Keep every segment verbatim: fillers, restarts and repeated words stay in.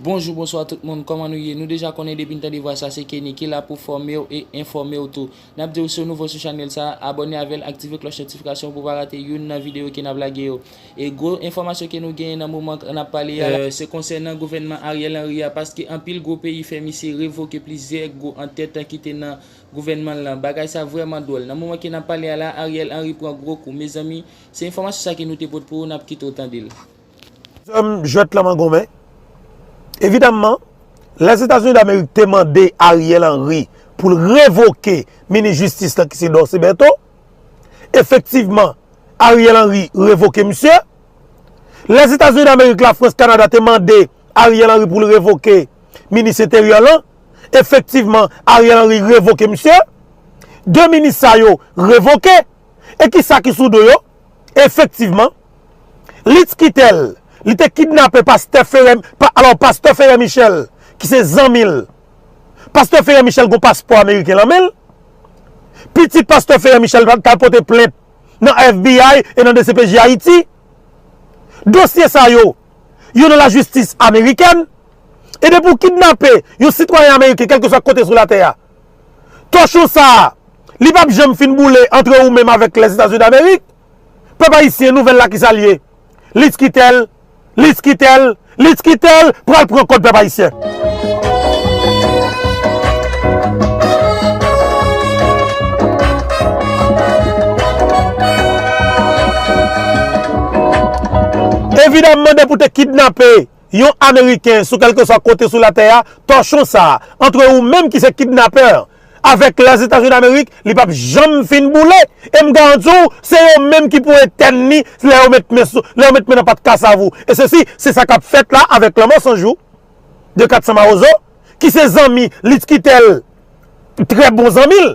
Bonjou, bonswa tout moun, kòman nou ye? Nou deja konnen depi n tande vwa sa se Kenny ki la pou fòme w e enfòme w tou. N ap di w si w nouvo sou chanèl sa, abòne avè l, aktive klòch notifikasyon pou w pa rate youn nan videyo ke n ap lage yo. E gwo enfòmasyon ke nou genyen nan moman n ap pale a la, se konsènan gouvènman Ariel Henry a, paske anpil gwo peyi fè misye revoke plizyè gwo antèt ki te nan gouvènman l lan. Bagay sa vrèman dwòl. Nan moman ke n ap pale a la, Ariel Henry pran gwo kou. Mezanmi, se enfòmasyon sa ke nou te pote pou ou, n ap kite w tande l. Zòm jwèt lan mangonmen. Evidamman, Lèzetazini Damerik te mande Ariel Henry pou l revoke minis jistis lan ki se Dorcé Berto. Efektivman, Ariel Henry revoke misye. Lèzetazini Damerik, Lafrans, Kanada te mande Ariel Henry pou l revoke minis enteryè lan. Efektivman, Ariel Henry revoke misye. De minis sa yo revoke. E kisa ki sou do yo? Efektivman, Litz Quitel, li te kidnape pastè Ferre, pa, alò, pastè Ferre Michel, ki se zanmi l. Pastè Ferre Michel gon paspò ameriken lan men l. Pitit pastè Ferre Michel t al pote plent nan F B I e nan D C P J Ayiti. Dosye sa yo, yo nan lajistis amerikèn. E depi w kidnape yon sitwayen ameriken, kèlkeswa kote sou latè a, tòchon sa a, li p ap janm fin boule antre ou menm avèk Lèzetazini Damerik. Pèp ayisyen, nouvèl la kisa l ye? Litz Quitel, Litz Quitel, Litz Quitel pral pran kòd pèp ayisyen. Evidamman, depi w te kidnape yon Ameriken sou kèlkeswa kote sou latè a, tòchon sa a, antre ou menm ki se kidnapè avèk Lèzetazini Damerik, li p ap janm fin boule. E m garanti w, se yo menm ki pou etèn li lè yo met men sou, lè yo met men nan pat kasav ou. E sesi, se sa k ap fèt la avèk Lanmò San Jou de Kat San Mawozo, ki se zanmi Litz Quitel, trè bon zanmi l.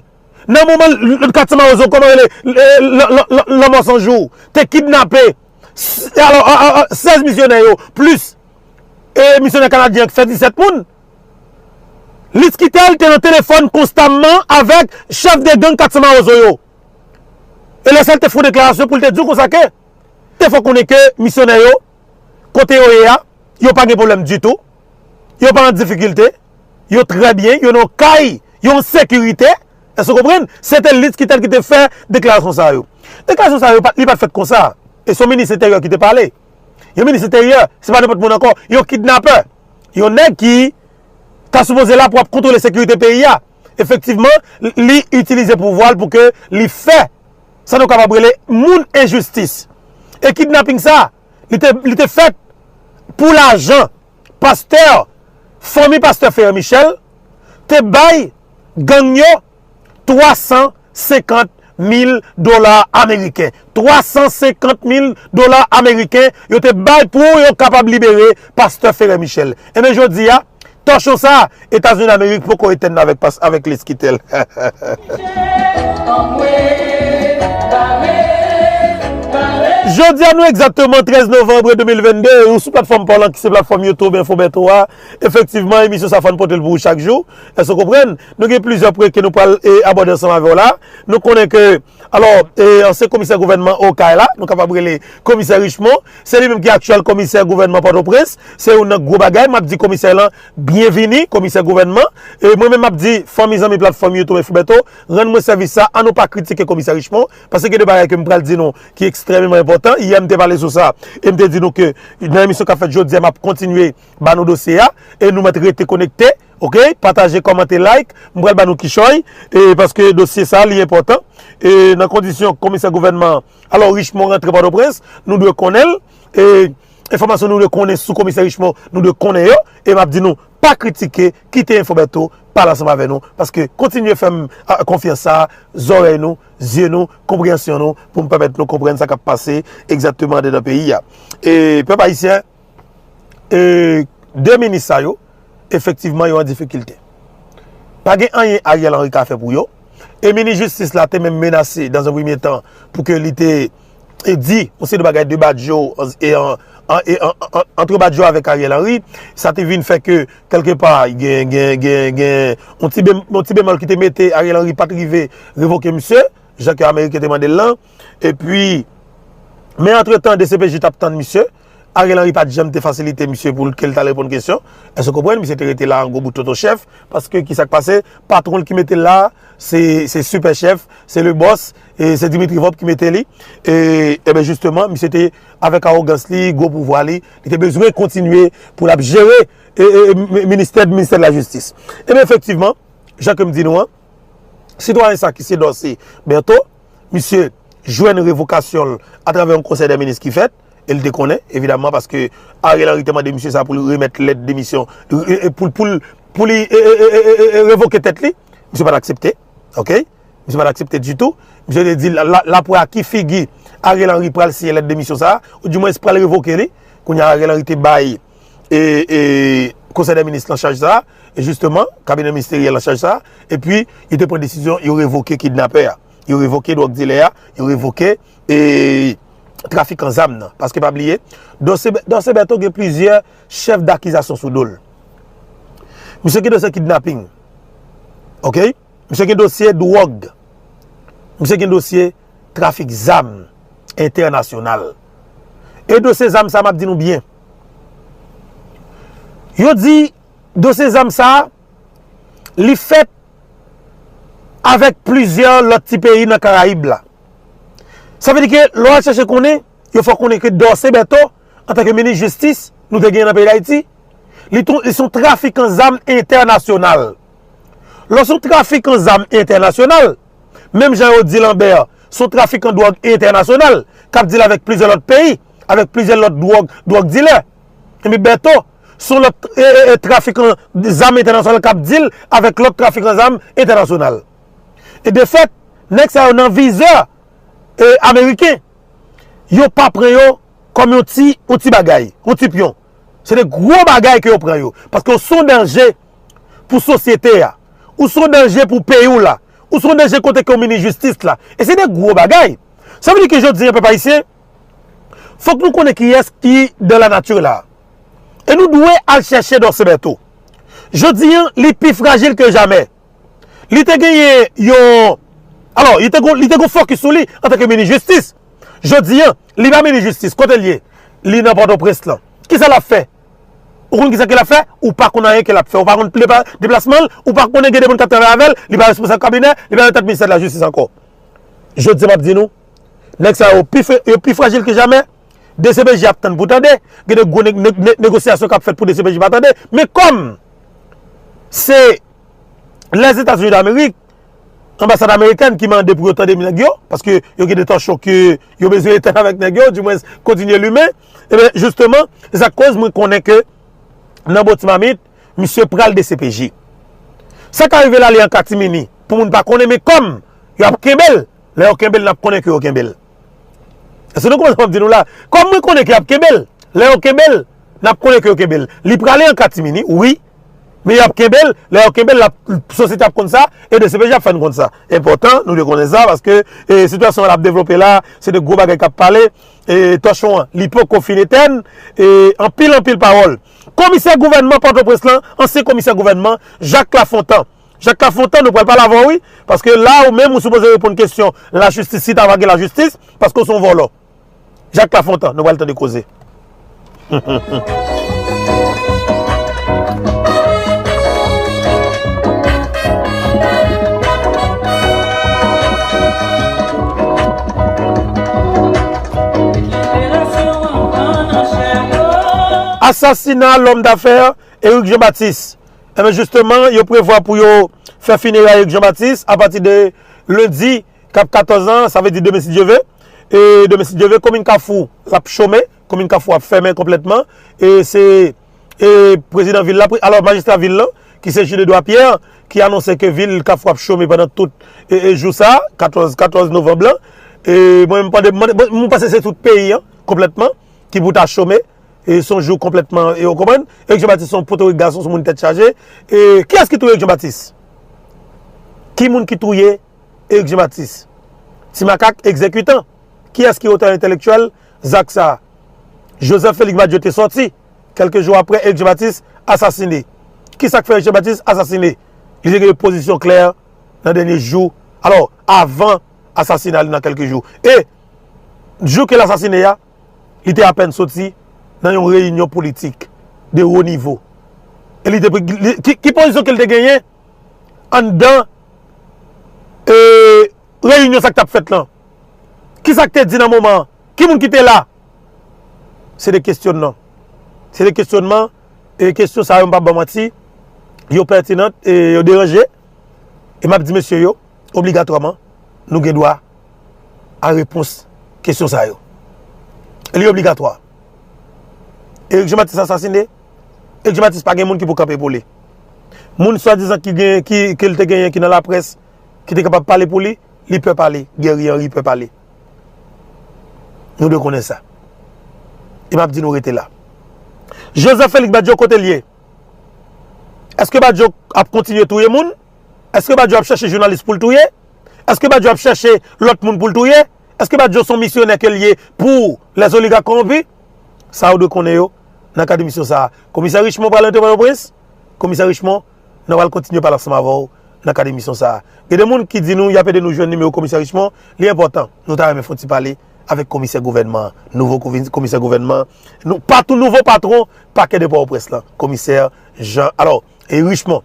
Nan moman l, Kat San Mawozo, kòman rele, Lanmò San Jou, te kidnape, alò, sèz misyonè yo, plis e misyonè kanadyen an ki fè disèt moun. Litz Quitel te nan telefòn konstamman avèk chèf de gang Kat San Mawozo yo. E lè sa l te fè yon deklarasyon pou l te di w konsa ke te fè konnen ke misyonè yo, kote yo ye a, yo pa gen pwoblèm ditou, yo pa an difikilte, yo trè byen, yo nan yon kay, yo an sekirite. Èske w konprann? Se te Litz Quitel ki te fè deklarasyon sa yo. Deklarasyon sa yo, li pa t fèt konsa. E se yon minis enteryè ki te pale. Yon minis enteryè, se pa nenpòt moun ankò. Yon kidnapè. Yon nèg ki ta sipoze la pou ap kontwole sekirite peyi a. Efektivman, li itilize pouvwa l pou ke li fè sa nou kapab rele moun enjistis. E kidnaping sa, li te, li te fèt pou lajan pastè, fanmi pastè Ferre Michel te bay gang yo twa san senkant mil dola ameriken. Twa san senkant mil dola ameriken yo te bay pou yo kapab libere pastè Ferre Michel. Ebyen, jodi a, tòchon sa a, Etazini Damerik poko etèn avèk, avèk Litz Quitel. Jodi a, nou egzakteman trèz novanm de mil vennde, ou sou platfòm pa w lan ki se platfòm YouTube Info Bertho a. Efektivman, emisyon sa fò n pote l pou ou chak jou. Èske w konprann? Nou gen plizyè pwen ke nou pral, e, abòde ansanm avè w la. Nou konnen ke, alò, e, ansyen komisè gouvènman Okay la, nou kapab rele komisè Richemond, se li menm ki aktyèl komisè gouvènman Pòtoprens. Se youn nan gwo bagay, m ap di komisè lan byenvini, komisè gouvènman. E mwen menm m ap di fanmi, zanmi platfòm YouTube Info Bertho, rann mwen sèvis sa, ann nou pa kritike komisè Richemond, paske gen de bagay ke m pral di nou ki ekstrèmeman enpòtan. Yè m te pale sou sa, e m te di nou ke nan emisyon k ap fèt jodi a, m ap kontinye ba nou dosye a, e nou mèt rete konekte, oke? Pataje, kòmante, like, m pral ba nou kichòy, e paske dosye sa a, li enpòtan. E nan kondisyon komisè gouvènman, alò, Richemond rantre Pòtoprens, nou dwe konnen l, e enfòmasyon nou dwe konnen sou komisè Richemond, nou dwe konnen yo, e m ap di nou, pa kritike, kite Info Bertho pale ansanm avè nou, paske kontinye fè m, a, konfyans sa a, zòrèy nou, zye nou, konpreyansyon nou, pou m pèmèt nou konprann sa k ap pase egzakteman andedan peyi a. E pèp ayisyen, e de minis sa yo, efektivman, yo an difikilte. Pa gen anyen Ariel Henry ka fè pou yo. E minis jistis la te menm menase, dans un premier temps, pou ke li te, e di yon seri de bagay de Badio, e an, an, e an, an, antre Badio avèk Ariel Henry. Sa te vin fè ke, kèlkepa, gen, gen, gen, gen yon ti bem-, yon ti bemòl ki te mete Ariel Henry pa t rive revoke misye, jan ke Ameriken te mande l lan. Epi, men antretan, D C P J t ap tann misye. Ariel Henry pa t janm te fasilite misye pou l, ke l t al reponn kesyon. Èske w konprann? Misye te rete la an gwo bout tonton chèf. Paske ki sa k pase? Patwon l ki mete l la, se, se sipè chèf, se le boss, e se Dimitri Vorbe ki mete li. E, ebyen, jisteman, misye te, avèk awogans li, gwo pouvwa li, li te bezwen kontinye pou l ap jere, e, e, e, ministè, ministè de lajistis. Ebyen, efektivman, jan ke m di nou an, sitwayen sa ki se Dorcé Bertho, misye jwenn revokasyon l atravè yon konsèy dè minis ki fèt, e l te konnen, evidamman, paske Ariel Henry te mande misye sa pou l remèt lèt demisyon, e, e, pou, pou, pou li, e, e, revoke tèt li, misye pa t aksepte, oke? Misye pa t aksepte ditou. Misye te di, l, l, l ap wè a ki figi Ariel Henry pral siyen lèt demisyon sa a, oudimwens pral revoke li. Kounye a Ariel Henry te bay, e, e, konsèy dè minis lan chaj sa a, e jisteman, kabinè ministeryèl lan chaj sa a, epi yo te pran desizyon, yo revoke kidnapè a, yo revoke dwòg dilè a, yo revoke, e, trafikan zam nan. Paske pa bliye, Dorcé, Dorcé Bertho gen plizyè chèf dakizasyon sou do l. Misye gen dosye kidnaping. Oke? Misye gen dosye dwòg. Misye gen dosye trafik zam entènasyonal. E dosye zam sa, m ap di nou byen. Yo di dosye zam sa, li fèt avèk plizyè lòt ti peyi nan Karayib la. Sa vle di ke lè w al chèche konnen, yo fè w konnen ke Dorcé Bertho, antanke minis jistis, nou te genyen nan peyi Dayiti, li tou, li se yon trafikan zam entènasyonal. Lè w se yon trafikan zam entènasyonal, menm jan yo di Lambert, se yon trafikan dwòg entènasyonal, k ap deal avèk plizyè lòt peyi, avèk plizyè lòt dwòg, dwòg dilè. Epi Bertho, se yon lòt, e, e, e, trafikan zam entènasyonal k ap deal avèk lòt trafikan zam entènasyonal. E de fèt, nèg sa yo nan vizè, e, ameriken. Yo pa pran yo kòm yon ti, yon ti bagay, yon ti pyon. Se de gwo bagay ke yo pran yo. Paske ou se yon danje pou sosyete a. Ou se yon danje pou peyi w la. Ou se yon danje kote ke w minis jistis la. E se de gwo bagay. Sa vle di ke jodi an, pèp ayisyen, fòk nou konnen kiyès ki dans la nature la. E nou dwe al chèche Dorcé Bertho. Jodi an, li pi frajil ke jamè. Li te genyen yon, alò, li te gon, li te gon fokis sou li antanke minis jistis. Jodi an, li pa minis jistis. Kote l ye? Li nan Pòtoprens lan. Kisa l ap fè? Ou konn kisa ke l ap fè? Ou pa konn anyen ke l ap fè. Ou pa konn depa-, deplasman l. Ou pa konnen gen de moun k ap travay avè l. Li pa responsab kabinè. Li pa nan tèt ministè de la jistis ankò. Jodi an, m ap di nou, nèg sa yo pi fre-, yo pi frajil ke jamè. D C P J ap tann pou tande. Gen de gwo ne-, ne-, ne-, negosyasyon k ap fèt pou D C P J pa tande. Men kòm se Lèzetazini Damerik, anbasad amerikèn ki mande pou yo tande nèg yo, paske yo gen de tòchon ke yo bezwen etenn avèk nèg yo, dimwens kontinye limen. Ebyen, jisteman, se sa k koz mwen konnen ke nan Botimamit, misye pral D C P J. Sa ka rive l ale an katimini, pou moun pa konnen, men kòm yo ap kenbe l, lè yo kenbe l, n ap konnen ke yo kenbe l. Èske nou konprann sa m ap di nou la? Kòm mwen konnen ke y ap kenbe l, lè yo kenbe l, n ap konnen ke yo kenbe l. Li prale an katimini, wi, men y ap kenbe l, lè yo kenbe l, l ap, sosyete ap konn sa, e D C P J ap fè n konn sa. Enpòtan, nou dwe konnen sa, paske, e, sitiyasyon an ap devlope la, se de gwo bagay k ap pale, e, tòchon an, li poko fin etèn, e, anpil, anpil pawòl. Komisè gouvènman Pòtoprens lan, ansyen komisè gouvènman, Jacques Lafontant, Jacques Lafontant, nou pral pale avè w, wi, paske la, ou menm, ou sipoze reponn kesyon lajistis, si ta va gen lajistis, paske w se yon vòlò. Jacques Lafontant, nou pral tande koze. Asasina lòm dafè Eric Jean Baptiste. Enben, jisteman, yo prevwa pou yo fè fineray Eric Jean Baptiste apati de lendi k ap katòz an, sa vle di demen si Dye ve. E demen si Dye ve, komin Kafou, l ap chome, komin Kafou ap fèmen konplètman. E se, e prezidan vil la, pre-, alò, majistra vil lan, ki se Jude Edouard Pierre, ki anonse ke vil Kafou ap chome pandan tout, e, e jou sa, katòz, katòz novanm lan. E mwen, m pande, mwen, mwen, mwen panse se tout peyi an, konplètman, ki pou ta chome. E se yon jou konplètman, e ou konprann? Eric Jean Baptiste se yon potorik gason, se yon moun tèt chaje. E kiyès ki touye Eric Jean Baptiste? Ki moun ki touye Eric Jean Baptiste? Ti Makak, egzekitan. Kiyès ki otè entèlektyèl zak sa a? Joseph Félix Badio te sòti, kèlke jou apre Eric Jean Baptiste asasine. Kisa k fè Eric Jean Baptiste asasine? Li te gen pozisyon klè nan dènye jou, alò, avan asasina li nan kèlke jou. E jou ke l asasine a, li te apèn soti nan yon reyinyon politik de wo nivo. E li te, li, ki, ki pozisyon ke l te genyen anndan e, reyinyon sa k t ap fèt lan? Kisa k te di nan moman an? Ki moun ki te la? Se de kesyonman. Se de kesyonman, e kesyon sa yo, m p ap ba w manti, yo pètinan, e yo deranje. E m ap di mesye yo, obligatwaman, nou gen dwa a repons kesyon sa yo. Li obligatwa. Erik Jean Baptiste asasine. Erik Jean Baptiste pa gen moun ki pou kanpe pou li. Moun swadizan ki gen, ki, ke l te genyen ki nan laprès, ki te kapab pale pou li, li pè pale. Guerrier Henry pè pale. Nou dwe konnen sa. E m ap di nou rete la. Joseph Félix Badio kote l ye? Èske Badio ap kontinye touye moun? Èske Badio ap chèche jounalis pou l touye? Èske Badio ap chèche lòt moun pou l touye? Èske Badio se yon misyonè ke l ye pou les oligarques corrompus? Sa ou dwe konnen yo nan kad emisyon sa a. Komisè Richemond pral rantre Pòtoprens. Komisè Richemond, nou pral kontinye pale ansanm avè w nan kad emisyon sa a. Gen de moun ki di nou y ap ede nou jwenn nimewo Komisè Richemond. Li enpòtan. Nou ta renmen fè yon ti pale avèk komisè gouvènman an. Nouvo kovi-, komisè gouvènman an. Nou, patou nouvo patwon pakè de Pòtoprens lan. Komisè Jean, alò, e Richemond.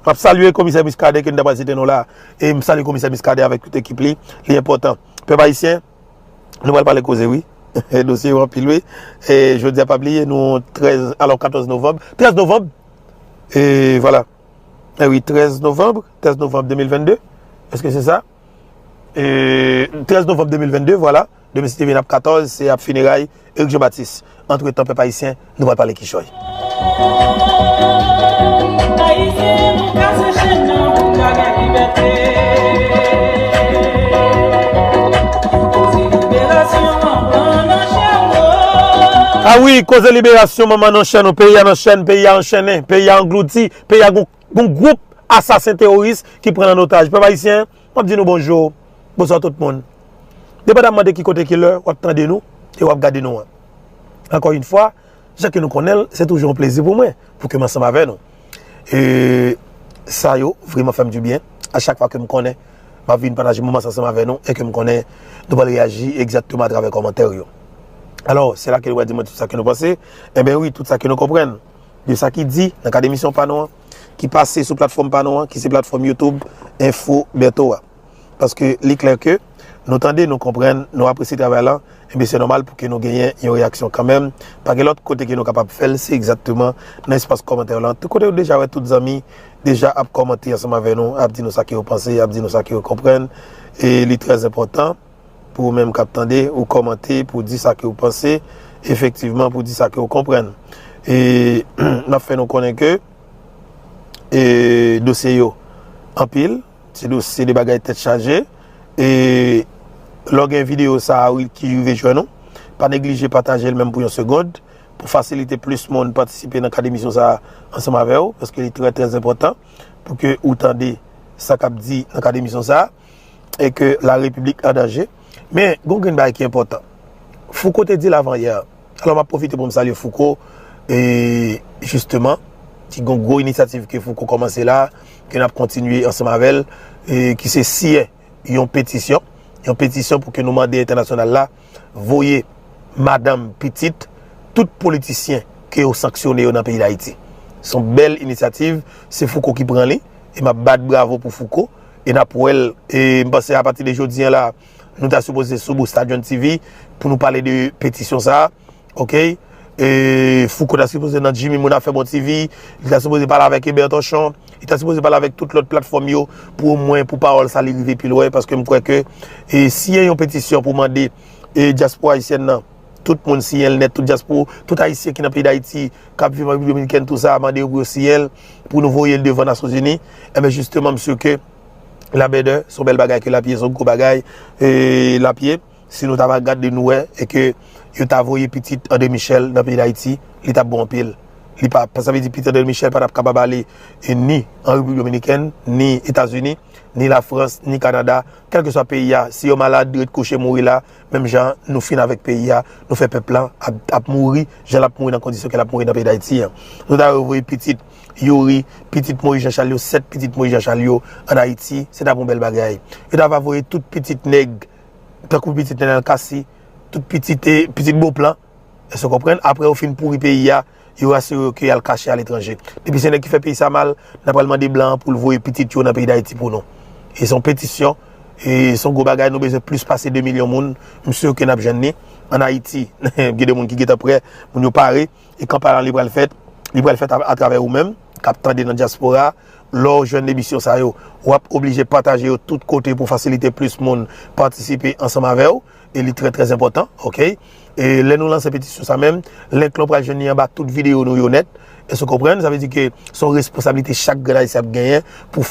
M ap salye komisè Muscadin ke n ta pral site non la. E m salye komisè Muscadin avèk tout ekip li. Li enpòtan. Pèp ayisyen, nou pral pale koze, wi. Dosye yo anpil, wi. E jodi a, pa bliye, nou trèz, alò, katòz novanm. Trèz novanm. E vwala. E wi, trèz novanm. Trèz novanm de mil vennde. Èske se sa? E trèz novanm de mil vennde, vwala. Demen si Dye vle n ap katòz, se ap fineray Eric Jean Baptiste. Antretan, pèp ayisyen, nou pral pale kichòy. Ayisyen, nou kase chenn nan pou n ka gen libète. Koze liberasyon an pran nan chèn nou. A wi, koze liberasyon manman nan chèn nou. Peyi a nan chèn, peyi a anchennen, peyi a anglouti, peyi a gon, gon gwoup asasen teworis ki pran l an otaj. Pèp ayisyen, m ap di nou bonjou, bonswa tout moun. Depandamman de ki kote, ki lè w ap tande nou e w ap gade nou an. Ankò yon fwa, jan ke nou konnen l, se toujou yon plezi pou mwen, pou ke m ansanm avè nou. E sa yo vrèman fè m dibyen. A chak fwa ke m konnen m ap vin pataje moman sa ansanm avè nou e ke m konnen nou pral reyaji egzakteman atravè kòmantè yo. Alò, se la ke nou pral di mwen tout sa ke nou panse. Enben wi, tout sa ke nou konprann de sa ki di nan kad emisyon pa nou an, ki pase sou platfòm pa nou an, ki se platfòm YouTube Info Bertho a. Paske li klè ke nou tande, nou konprann, nou apresye travay lan, enben se nòmal pou ke nou genyen yon reyaksyon kanmenm. Pa gen lòt kote ke nou kapab fè l, se egzakteman nan espas kòmantè lan. Tout kote ou deja wè tout zanmi deja ap kòmante ansanm avè nou, ap di nou sa ke yo panse, ap di nou sa ke yo konprann. E li trè enpòtan pou ou menm k ap tande, ou kòmante, pou di sa ke ou panse, efektivman, pou di sa ke ou konprann. E n ap fè nou konnen ke, e, dosye yo anpil, se dosye de bagay tèt chaje, e lè w gen videyo sa a ki rive jwenn ou, pa neglije pataje l menm pou yon segond, pou fasilite plis moun patisipe nan kad emisyon sa a ansanm avè w, paske li trè, trè enpòtan pou ke ou tande sa k ap di nan kad emisyon sa a, e ke la repiblik an danje. Men, gon grenn bagay ki enpòtan. Fouco te di l avan yè. Alò, m ap pwofite pou m salye Fouco, e, jisteman, ki gon gwo inisyativ ke Fouco kòmanse la, ke n ap kontinye ansanm avè l, e, ki se siyen yon petisyon, yon petisyon pou ke nou mande entènasyonal la voye madanm, pitit, tout politisyen ke yo sanksyone yo nan peyi Dayiti. Se yon bèl inisyativ, se Fouco ki pran li, e m ap bat bravo pou Fouco, e n ap wè l, e m panse apati de jodi a la, nou ta sipoze sou Boustad John T V pou nou pale de petisyon sa a, oke? E Fouco ta sipoze nan Jimmy Moun Afè Bon T V, li ta sipoze pale avèk Eber Torchon, li ta sipoze pale avèk tout lòt platfòm yo, pou omwen, pou pawòl sa li rive pi lwen, paske m kwè ke, e, siyen yon petisyon pou mande, e, dyaspora ayisyèn nan, tout moun siyen l nèt, tout dyaspora, tout ayisyen ki nan peyi Dayiti, k ap viv an Repiblik Dominikèn, tou sa, mande yo pou yo siyen l, pou nou voye l devan Nasyonzini. Enben, jisteman, m si ke l ap bèdè, se yon bèl bagay ke l ap ye, se yon gwo bagay, e, l ap ye. Si nou ta va gade nou wè, e ke yo ta voye pitit André Michel nan peyi Dayiti, li t ap bon anpil. Li pa, sa vle di pitit André Michel pa t ap kapab ale, e, ni an Repiblik Dominikèn, ni Etazini, ni Lafrans, ni Kanada, kèlkeswa peyi a, si yo malad, ret kouche, mouri la, menm jan nou fin avèk peyi a, nou fè pèp la ap, ap mouri, jan l ap mouri nan kondisyon ke l ap mouri nan peyi Dayiti an. Nou ta voye pitit Youri, pitit Moïse Jean Charles yo, sèt pitit Moïse Jean Charles yo ann Ayiti, se t ap yon bèl bagay. Yo ta va voye tout pitit nèg, tankou pitit Nenel Cassy, tout pitit, e, pitit Beauplan, Èske w konprann? Apre yo fin pouri peyi a, yo asire yo ke y al kache aletranje. Depi se nèg ki fè peyi sa mal, n a pral mande blan an pou l voye pitit yo nan peyi Dayiti pou nou. E se yon petisyon, e se yon gwo bagay, nou bezwen plis pase de milyon moun. M si ke n ap jwenn li. Ann Ayiti, gen de moun ki gentan prè, moun yo pare, e kanpay la li pral fèt, li pral fèt a- atravè ou menm, k ap tande nan dyaspora. Lè w jwenn emisyon sa yo, w ap oblije pataje yo tout kote pou fasilite plis moun patisipe ansanm avè w. E li trè, trè enpòtan, oke? E lè nou lanse petisyon sa menm, link lan w pral jwenn li anba tout videyo nou yo nèt. Èske w konprann? Sa vle di ke se yon responsablite chak grenn Ayisyen ap genyen pou